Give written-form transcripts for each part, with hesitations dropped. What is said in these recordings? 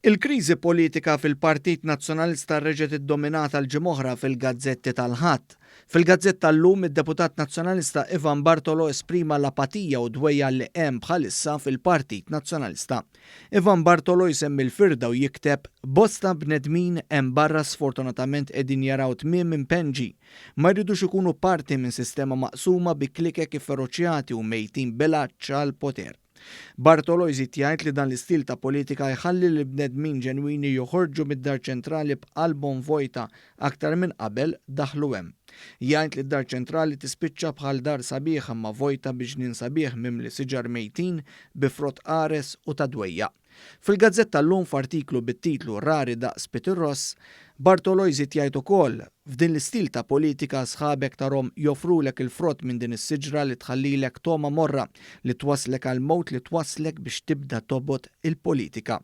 Il-kriżi politika fil-Partit Nazzjonalista reġgħet iddominat għal ġimgħa oħra fil-gazzetti tal-Ħadd. Fil-gazzetta Llum, id-deputat Nazzjonalista Ivan Bartolo esprima l-apatija u dwejja li hemm bħalissa fil-Partit Nazzjonalista. Ivan Bartolo jsemmi l-firda u jikteb, Bosta bnedmin hemm barra sfortunatament qegħdin jaraw tmiem impenġi. Ma jridux ikunu parti minn sistema maqsuma bi klikek ifferoċjati u mejtin bil-għatx għall-poter. Bartolo jżid jgħid li dan l-istil ta' politika jħalli lill-bnedmin ġenwini joħorġu mid-Dar Ċentrali b'qalbhom vojta aktar minn qabel daħlu hemm. Jgħid li d-Dar Ċentrali tispiċċa bħal dar sabiħ imma vojta bi ġnien sabiħ mimli siġar mejtin bi frott qares u ta' dwejjaq. Fil-gazzetta Llum f'artiklu bit-titlu Rari daqs Peter Ross, Bartolo jżid jgħid ukoll, F'din l-istil ta' politika sħabek tarhom joffrulek il-frott minn din is-siġra li tħallilek togħma morra li twasslek għall-mewt li twasslek biex tibda tobgħod il-politika.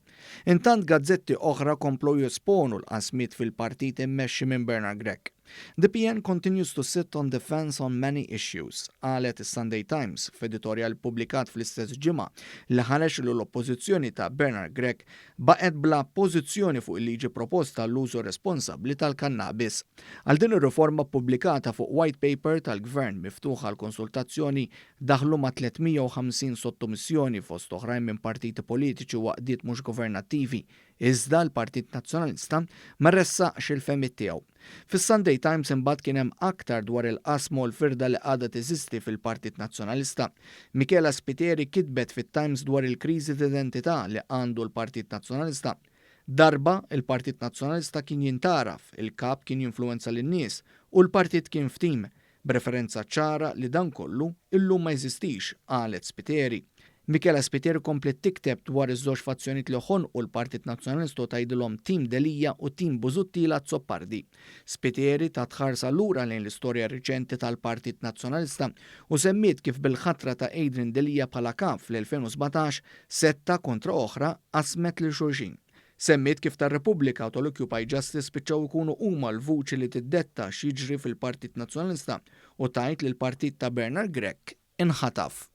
Intant gazzetti oħra komplew jesponu l-qasmiet fil-partit immexxi minn Bernard Grech. The PN continues to sit on the fence on many issues, qalet is-Sunday Times f'editorjal ippubblikat fl-istess ġimgħa li ħareġ li l-Oppożizzjoni ta' Bernard Grech baqgħet bla pożizzjoni fuq il-liġi proposta għall-użu responsabbli tal-kannabis. Għal din ir-riforma ppubblikata fuq White Paper tal-Gvern miftuħ għall-konsultazzjoni daħlu ma' 350 sottomissjoni fost oħrajn minn partiti politiċi u għaqdiet mhux governattivi. Iżda l-Partit Nazzjonalista ma ressaqx il-fehmiet tiegħu. Fis-Sunday Times imbagħad kien hemm aktar dwar il-qasma u l-firda li għadha teżisti fil-Partit Nazzjonalista. Michela Spiteri kitbet fit-Times dwar il-kriżi t'identità li għandu l-Partit Nazzjonalista. Darba, il-Partit Nazzjonalista kien jintgħaraf, il-kap kien jinfluwenza lin-nies u l-partit kien f'tim, b'referenza ċara li dan kollu illum ma jeżistix, qalet Spiteri. Michela Spiteri kompliet tikteb dwar iż-żewġ fazzjonijiet li ħonqu l-Partit Nazzjonalista u tgħidilhom Tim Delia u Tim Busuttil Azzopardi. Spiteri tat ħarsa lura lejn l-istorja riċenti tal-Partit Nazzjonalista u semmiet kif bil-ħatra ta' Adrian Delia bħala kap fl-2017 setta kontra oħra qasmet lil xulxin. Semmiet kif tar-Repubblika u tal-Occupy Justice spiċċaw ikunu huma l-vuċi li tiddetta x'jiġri fil-Partit Nazzjonalista u tgħid li l-partit ta' Bernard Grech inħataf.